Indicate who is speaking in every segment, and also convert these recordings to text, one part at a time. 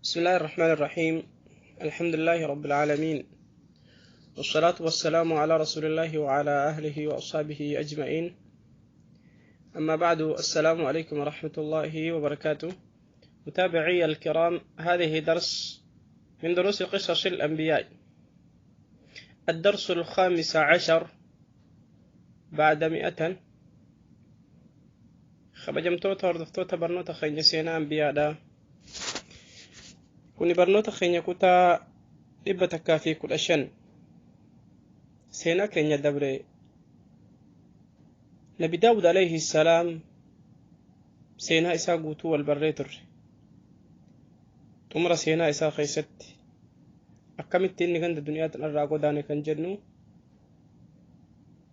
Speaker 1: بسم الله الرحمن الرحيم. الحمد لله رب العالمين، والصلاة والسلام على رسول الله وعلى أهله وأصحابه أجمعين. أما بعد، السلام عليكم ورحمة الله وبركاته. متابعي الكرام، هذه درس من دروس قصص الأنبياء، الدرس 15 بعد 100. Kabajamtoota hordoftoota barnoota keenya seenaa anbiyaadha. Kuni barnoota keenya kutaa 115. Seenaa keenya dabre Nabi Daawud alayhi salaam seenaa isaa guutuu wal barree turre. Xumura seenaa isaa keessatti akkamitti inni ganda duniyaa tanarraa godaane kan jennu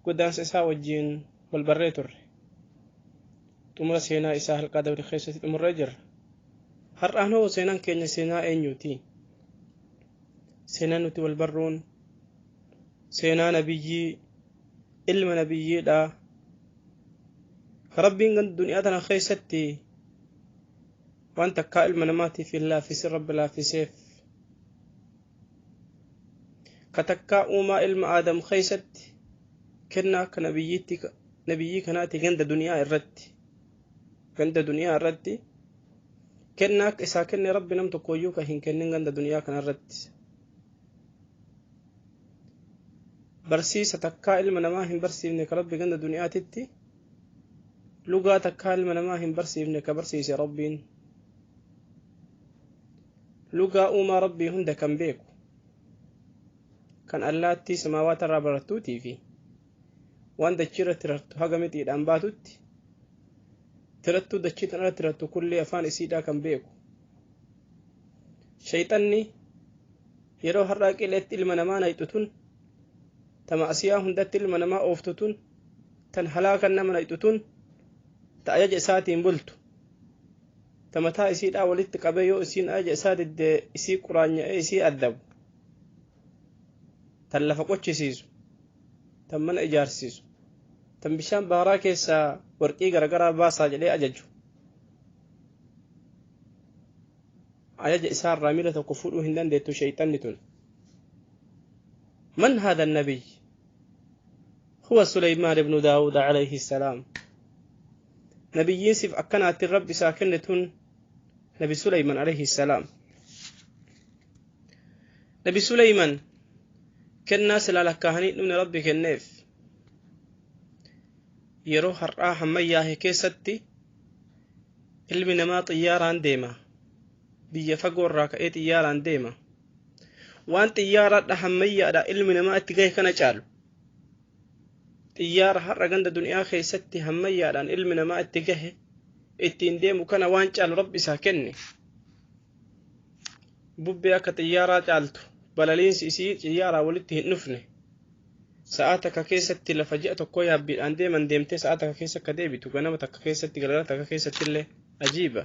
Speaker 1: godaansa isaa wajjiin wal barree turre. Xumura seenaa isaa halqaa dabre keessatti xumurree jirra. Har'aan hoo seenaan keenya seenaa eenyuuti? Seenaan nuti wal barruun seenaa nabiyyii, ilma nabiyyiidha. Rabbiin ganda duniyaa tana keessatti waan takkaa ilma namaatiif hin laaffisin Rabbi laaffiseef. Ka takkaa uumaa ilma Aadam keessatti kennaa akka nabiyyiitti nabiyyii kanaati ganda duniyaa irratti. Ganda duniyaa irratti kennaa akka isaa kenne Rabbi nam tokkoyyuu ka hin kennin ganda duniyaa kana irratti. Barsiisa takkaa ilma namaa hin barsiifne ka Rabbi ganda duniyaatitti, lugaa takkaa ilma namaa hin barsiifne ka barsiise Rabbiin. Lugaa uumaa Rabbii hunda kan beeku, kan allaattii samaawaata irraa barattuutii fi waan dachii irratti rartu haga mixiidhaan baatutti tirattuu dachii tan irratti tirattu kullee afaan isiidhaa kan beeku. Shayxanni yeroo har'aa qileetti ilma namaa nayxu tun, ta ma'asiyaa hundatti ilma namaa ooftu tun, tan halaakan nama nayxu tun, ta ajaja isaatiin bultu, ta mataa isiidhaa walitti qabee yoo isiin ajaja isaa diddee isii quraanya'ee isii addabu, tan lafa qochisiisu, tan mana ijaarsiisu, tan bishaan baharaa keessaa warqii garagaraa baasaa jedhee ajaju, ajaja isaarraa miila tokko fuudhuu hin dandeettu shayxanni tun. من هذا النبي؟ هو سليمان بن داود عليه السلام. نبي يوسف أكنات الرب ساكنة نبي سليمان عليه السلام. نبي سليمان كان سلالة كهني من ربك النيف yeroo har'aa hammayyaa'e keessatti ilmi namaa xiyyaaraan deema, biyya fagoo irraa ka'ee xiyyaaraan deema. Waan xiyyaaraadha hammayyaadha ilmi namaa itti gahe kana caalu xiyyaara har'a ganda duniyaa keessatti hammayyaadhaan ilmi namaa itti gahe ittiin deemu kana waan caalu Rabbi isaa kenne. Bubbee akka xiyyaaraa caaltu balaliinsi isii xiyyaaraa walitti hin dhufne. Sa'aa takka keessatti lafa ji'a tokko yaabbiidhaan deeman deemtee sa'aa takka keessa akka deebitu, ganama takka keessatti, galgala takka keessatti illee ajiiba.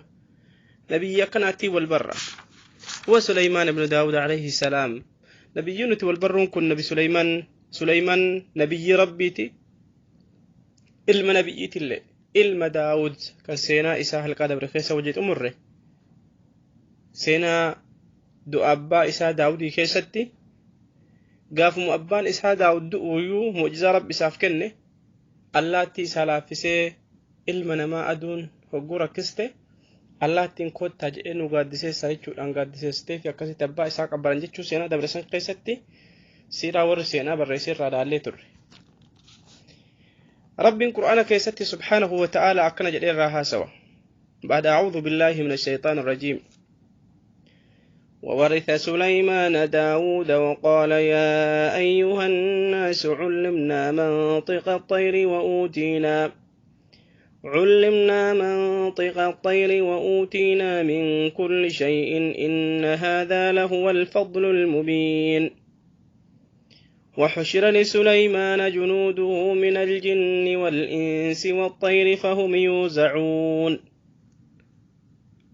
Speaker 1: Nabiyyi akkanaatti wal barra. هو سليمان بن داود عليه السلام. نبي nuti wal barruun kun nabi Suleymaan. Suleymaan nabiyyi Rabbiiti, ilma nabiyyiitillee, ilma Daawud kan seenaa isaa halqaa dabre keessa wajji xumurre. Seenaa du'a abbaa isaa Daawudii keessatti gaafuma abbaan isaa Daawud du'uyyuu mu'jizaa Rabbi isaaf kenne, allaattii isaa laaffisee ilma namaa aduun hogguu rakkiste allaattiin kottaa jedhee nu gaaddiseessaa jechuudhaan gaaddiseessitee fi akkasitti abbaa isaa qabbaran jechuu seenaa dabre san keessatti siiraa warri seenaa barreessee irraa laallee turre. Rabbiin Qur'aana keessatti subhaanahu wa ta'aala akkana jedhee irraa haasawa. بعد أعوذ بالله من الشيطان الرجيم. وورث سليمان داود وقال يا أيها الناس علمنا منطق الطير وأوتينا من كل شيء إن هذا لهو الفضل المبين. وحشر لسليمان جنوده من الجن والإنس والطير فهم يوزعون.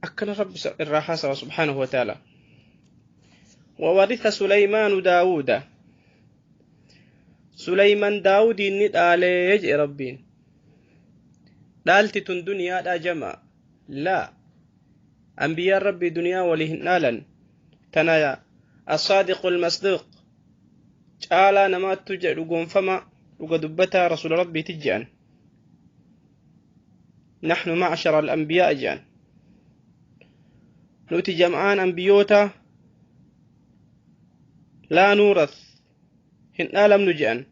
Speaker 1: أكن رب الراحة سبحانه وتعالى. وورث سليمان داود. سليمان داود ندالي يجي ربين دالتي تن دنيا دا جمع لا Anbiyaan Rabbii duniyaa walii hin dhaalan. Tana as-saadiqu al-masduuq caalaa namaattu jedhu gonfama dhuga dubbataa rasuula Rabbiiti je'an. Naxnu macshara al-anbiyaa je'an. Nuti jam'aan anbiyoota laa nuurath hin dhaalamnu je'an.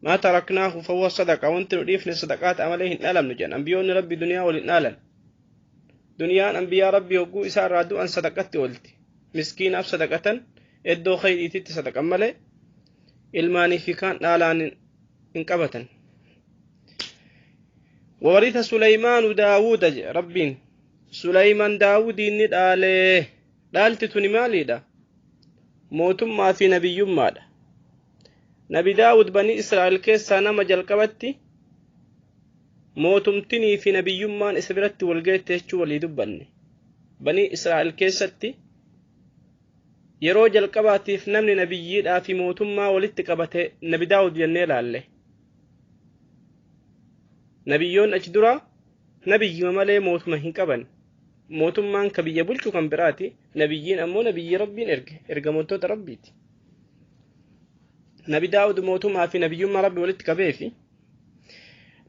Speaker 1: Maa taraknaahu fahuwa sadaqa, wanti nu dhiifne sadaqaa ta'a malee hin dhaalamnu je'an. Anbiyoonni Rabbii duniyaa wal hin dhaalan. Duniyaan anbiyaa Rabbii hogguu isaa irraa du'an sadaqatti oolti. Miskiinaaf sadaqatan, iddoo khayriititti sadaqan malee ilmaanii fi kaan dhaalaan hin qabatan. Wawarita Suleymaanu Daawuda jedhe Rabbiin. Suleymaan Daawudiin ni dhaalee. Dhaalti tuni maaliidha? Mootummaa fi nabiyyummaadha. Nabi Daawud banii Israa'el keessaa nama jalqabatti mootumtinii fi nabiyyummaan isa biratti wal geette jechuu walii dubbanne. Banii Israa'el keessatti yeroo jalqabaatiif namni nabiyyiidhaa fi mootummaa walitti qabate Nabi Daawud jennee ilaalle. Nabiyyoon achi dura nabiyyuma malee mootuma hin qaban. Mootummaan ka biyya bulchu kan biraati. Nabiyyiin ammoo nabiyyi Rabbiin erge, ergamootota Rabbiiti. Nabi Daawud mootummaa fi nabiyyummaa Rabbi walitti qabeefi.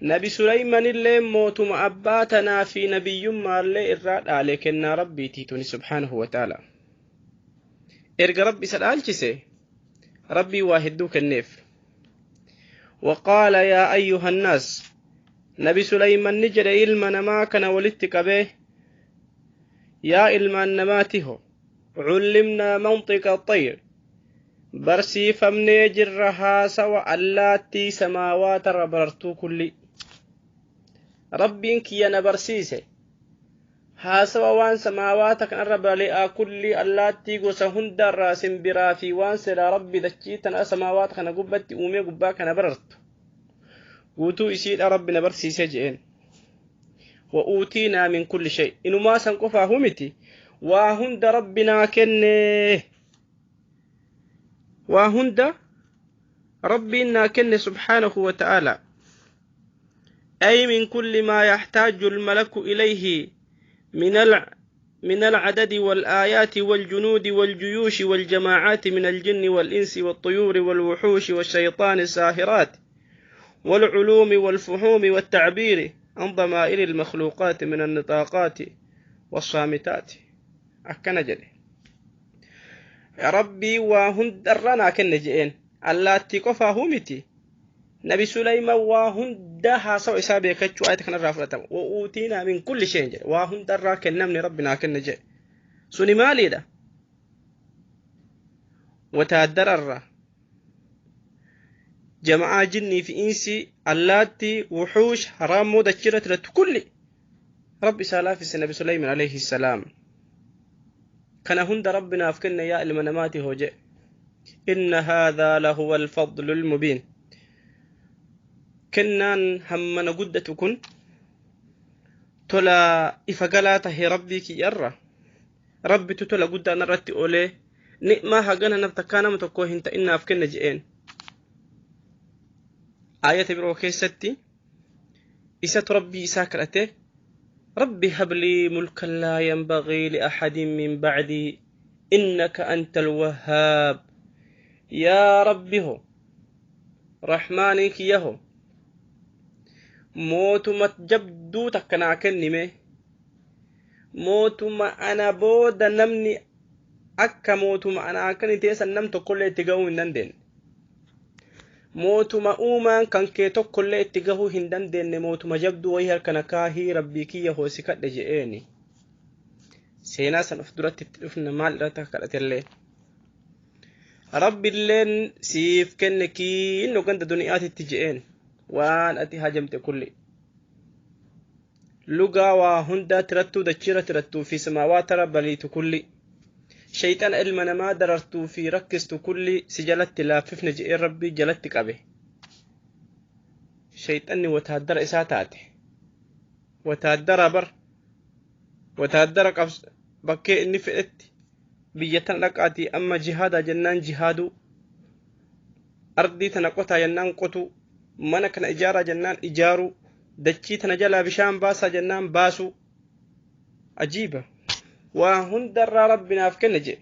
Speaker 1: Nabi Suleymanillee mootuma abbaa tanaa fi nabiyyummaallee irraa dhaale kennaa Rabbiiti tuni subhaanahu wa ta'ala. Erga Rabbi isa dhaalchise Rabbii waa hedduu kenneef. Waqaala yaa ayyuha nnaas, Nabi Suleyman ni jedhe ilma namaa kana walitti qabee, yaa ilmaan namaatiho, cullimnaa mantiqa xayr, barsiifamnee jirra haasawa allaattii samaawaata barartuu kulli. Rabbiin kiyya na barsiise haasawa waan samaawaata kanarra bali'aa kulli, allaattii gosa hundarraa, simbiraa fi waan silaa Rabbi dachii tana samaawaata kana gubbatti uumee gubbaa kana barartu guutuu isiidha Rabbi na barsiise je'een. Wa uutiinaa min kulli shay, inumaa san qofaa humiti, waa hunda Rabbi naa kenne, waa hunda Rabbiin naa kenne subhaanahu wa ta'ala. أي من كل ما يحتاج الملك إليه من العدد والآيات والجنود والجيوش والجماعات من الجن والإنس والطيور والوحوش والشيطان الساهرات والعلوم والفهوم والتعبير عن ضمائر المخلوقات من النطاقات والصامتات. أكن جري يا ربي وهند الرنا كن جئين اللاتي قفا همتي. نبي سليمان وهند حاسو إسابي كتشو آية كان الرافلة وأوتينا من كل شيء جري وهند الرا كنمني ربنا كن جئ سوني مالي ده وتادر الرا جماعة جني في إنسي اللاتي وحوش حرام مدكرة كل ربي سلاف النبي سليمان عليه السلام كان هند ربنا أفكنا يا المنامات هوجئ. إن هذا لهو الفضل المبين. كنان همنا قدتكن تلا إفقلاته ربي كي يرى ربي تتلا قد أنا رتي أولي نئما هاقنا نبتكانا متكوهن تإنا أفكنا جئين. آية بروكي ستي إسات ربي إساكرته ربي هب لي ملكا لا ينبغي لأحد من بعدي إنك أنت الوهاب. يا ربي هو رحمانك يهو موتما جبدو تكنا كنمي موتما أنا بود نمني أكا موتما أنا أكني تيسا نمت كل اتقاو نندين موتما أومان كان كي tokkollee itti gahuu hin dandeenye mootuma jabduu wayii harka kaahii Rabbii kiyya hoosikadhe je'eeni. Seenaa san of duratti itti dhufna maal irratti akka kadhatellee. Rabbiilleen siif kenne kiinno ganda duniyaatitti je'een waan ati hajamte kulli. Lugaa waa hundaa tirattuu dachiira tirattuu fi samaawaata rabbaliitu kulli. Shayxana ilma namaa darartuu fi rakkistu kulli si jalatti laaffifne je'een Rabbii jalatti qabe. Shayxanni wataaddara isaa taate. Wataaddara bar wataaddara qabs bakkee inni fedhetti biyya tana dhaqaatii amma jihaadaa jennaan jihaaduu, ardii tana qotaa jennaan qotuu, mana kana ijaaraa jennaan ijaaruu, dachii tana jalaa bishaan baasaa jennaan baasuu. Ajiiba. Waa hundarraa Rabbi naaf kenne jedhe.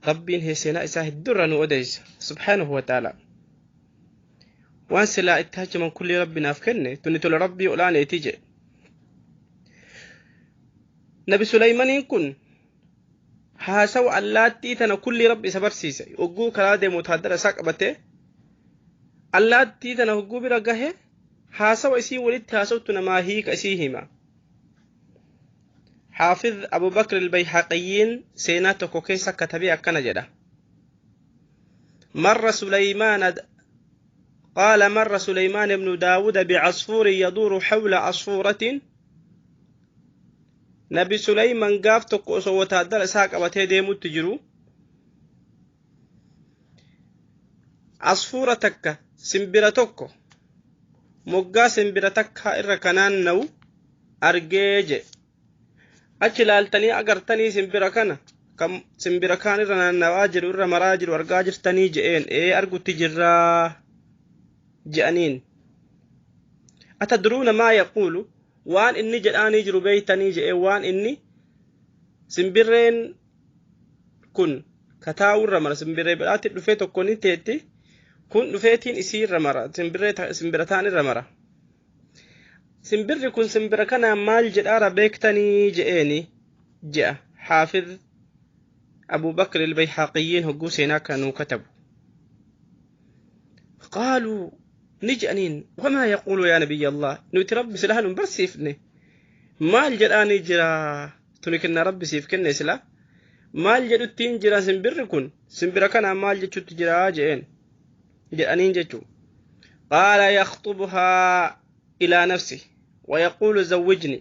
Speaker 1: Rabbiin seenaa isaa hedduurraa nu odeessa subhaanahu wa ta'ala. Waan silaa itti hajaman kulli Rabbi naaf kenne tuni tola Rabbii olaaneeti jedhe. Nabi Sulaymaniin kun haasawa allaattii tana kulli Rabbi isa barsiise. Hogguu karaa deemu wotaaddara isaa qabatee allaattii tana hogguu bira gahe haasawa isii walitti haasawtu namaa hiika isii hima. Xaafiz Abubakr Albayhaqiyiin seenaa tokko keessa katabee akkana jedha. Marra Sulaymaana قال مر سليمان بن داود بعصفور يدور حول عصفورة. نبي سليمان قاف tokko osoo wotaaddara isaa qabatee deemutti jiru asfuura takka simbira tokko moggaa simbira takka irra kanaan na'u argee je. Achi ilaaltanii agartanii simbira kana kan simbira kaan irra naannawaa jiru irra maraa jiru argaa jirtanii je'een. Ee, argutti jirraa je'aniin. Atadruuna maa yaquulu, waan inni jedhaanii jiru beeytanii je'e. Waan inni simbirreen kun kataa'urra mara simbirree biraatti dhufee tokko ni teetti, kun dhufeetiin isiirra mara, simbirree simbira taan irra mara, simbirri kun simbira kanaan maal jedhaara beektanii je'eeni je'a. Xaafiz Abu Bakr Albayhaqiyyiin hogguu seenaa kanuu katabu, qaaluu ni je'aniin, wamaa yaquulu yaa nabiyya Allah, nuti Rabbi silaa nun barsiifne, maal jedhaanii jira? Tuni kennaa Rabbi siif kenne, sila maal jedhuttiin jira? Simbirri kun simbira kanaan maal jechutti jira je'een jedhaniin jechuu. Qaala yakhxubuhaa ilaa nafsi wayaquulu zawwijni,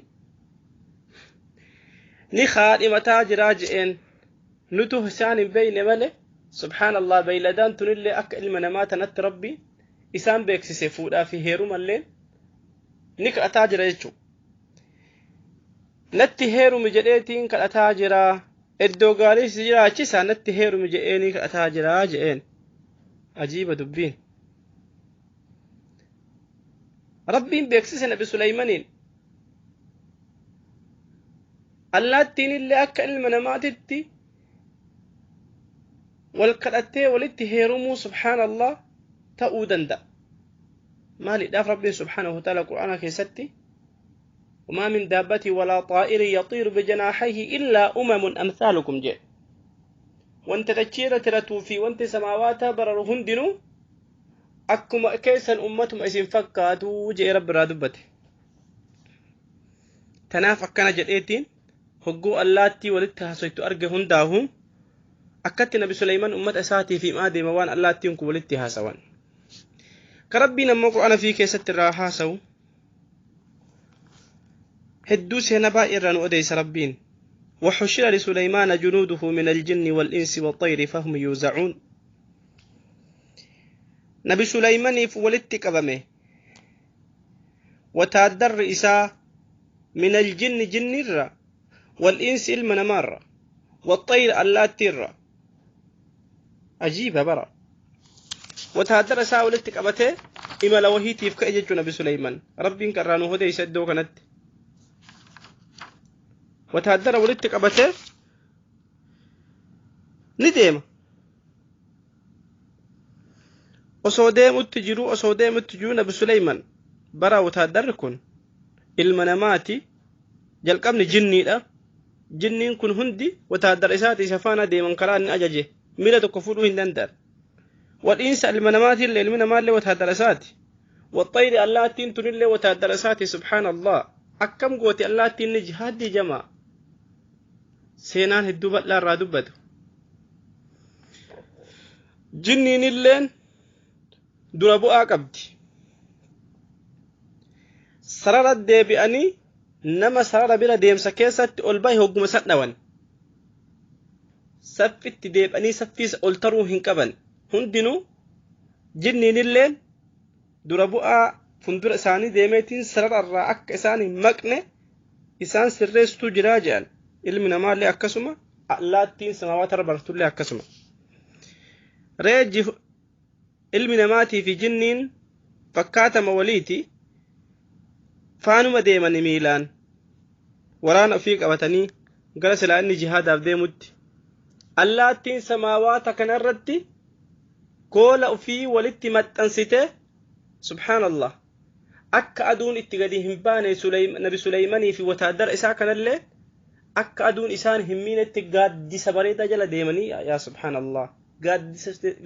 Speaker 1: ni kaadhimataa jiraa je'een. Nutu isaan hin beeyne male, subhaanallah, beeyladaan tunillee akka ilma namaa tanatti Rabbi isaan beeksise, fuudhaa fi heerumallee ni kadhataa jira jechuu. Natti heerumi jedheetiin kadhataa jira, iddoo gaarii si jiraachisa, natti heerumi jedheenii kadhataa jira je'een. Ajiiba dubbiin. Rabbiin beeksise Nabi Sulaymaniin allaattiin illee akka ilma namaatitti wal kadhattee walitti heerumuu, subhaanallah, ta'uu danda'a. Maaliidhaaf Rabbiin subhaanahu wa ta'ala Qur'aana keessatti وما من دابة ولا طائر يطير بجناحيه إلا أمم أمثالكم جاء. وانت تشير ترتو في وانت سماوات برر هندنو أكما كيسا أمتهم اسم فكاتو جاء رب رادبته. تناف أكنا جديتين هقو اللاتي ولدتها سويتو أرجع هنداهم أكدت نبي سليمان أمة أساتي في مادي موان اللاتي ينكو ولدتها سوان كربي نمو قرآن في كيسة الراحة سو هدو سينبا إيران أديس ربين. وحشر لسليمان جنوده من الجن والإنس والطير فهم يوزعون. نبي سليمان فولدت قبمه وتادر إساء من الجن جن الرا والإنس المنمار والطير اللاتير. عجيبة برا وتادر إساء ولدت قبته إما لو هي تيفك أجج نبي سليمان ربين كرانو هدي سدو كانت وتهدر ولدت قبته نديم osoo deemutti jiru osoo deemutti jiru Nabi Suleyman bara wotaadarri kun ilma namaati, jalqabni jinniidha. Jinniin kun hundi wotaadara isaati isa faana deeman karaa inni ajaje miila tokko fuudhuu hin danda'an. Wadhiinsa ilma namaatillee ilmi namaallee wotaadara isaati. Waxxayri allaattiin tunillee wotaadara isaati, subhaanallah. Akkam gooti allaattiin ni jihaadii jamaa seenaan hedduu bal'aa irraa dubbatu. Jinniin illeen dura bu'aa qabdi. Sarara deebi'anii nama sarara bira deemsa keessatti ol bahe hogguma san dhawan. Saffitti deebi'anii saffiisa ol taruu hin qaban. Hundinuu jinniin illeen dura bu'aa fuuldura isaanii deemeetiin sarara irraa akka isaan hin maqne isaan sirreessituu jiraa jedhan. Ilmi namaallee akkasuma, allaattiin samaawaata irra bartullee akkasuma. Reejji ilmi namaatii fi jinniin fakkaatama waliiti, faanuma deemani miilaan. Waraana ofii qabatanii gara silaa inni jihaadaaf deemutti. Allaattiin samaawaata kanarratti koola ofii walitti maxxansite, subhaanallah, akka aduun itti gadi hin baane, Nabi Suleymanii fi wataadara isaa kanallee akka aduun isaan hin miinetti gaaddisa bareedaa jala deemanii. Yaa subhaanallah,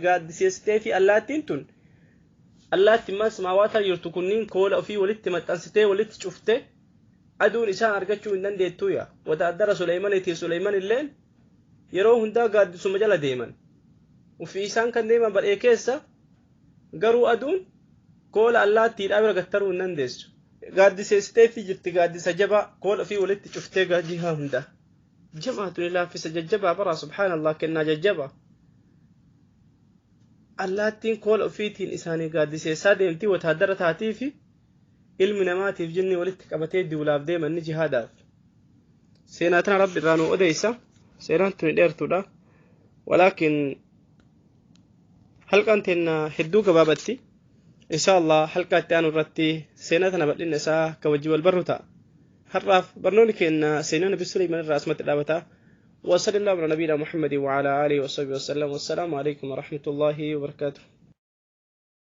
Speaker 1: gaaddiseessitee fi allaattiin tun, allaattiin maan samaawaata jirtu kunniin koola ofii walitti maxxansitee walitti cufte, aduun isaan argachuu hin dandeettuu. Yaa wataadara Suleymaniitiif Suleyman illeen yeroo hundaa gaaddisuma jala deeman. Ufii isaan kan deeman badhee keessa, garuu aduun koola allaattiidhaa bira gattaruu hin dandeessu. Gaaddiseessitee fi jirti, gaaddisa jabaa koola ofii walitti cuftee jihaa hunda. Jamaatu ni laaffisa jajjabaa bara, subhaanallah, kennaa jajjabaa. Allaattiin koola ofiitiin isaanii gaaddiseessaa deemtii wataadara taatii fi ilmi namaatiif jinni walitti qabatee duulaaf deeman ni jihaadaaf. Seenaa tana Rabbi irraa nu odeessa. Seenaan tuni dheertuudha. Walaakin halqaan teenna hedduu gabaabatti. Insha Allah halqaa itti aanu irratti seenaa tana bal'inna isaa ka wajji wal barru ta'a. Har'aaf barnoonni keenya seenaa Nabi Suleyman irraa asumatti dhaabata. وصلى الله على نبينا محمد وعلى آله وصحبه وسلم، والسلام عليكم ورحمة الله وبركاته.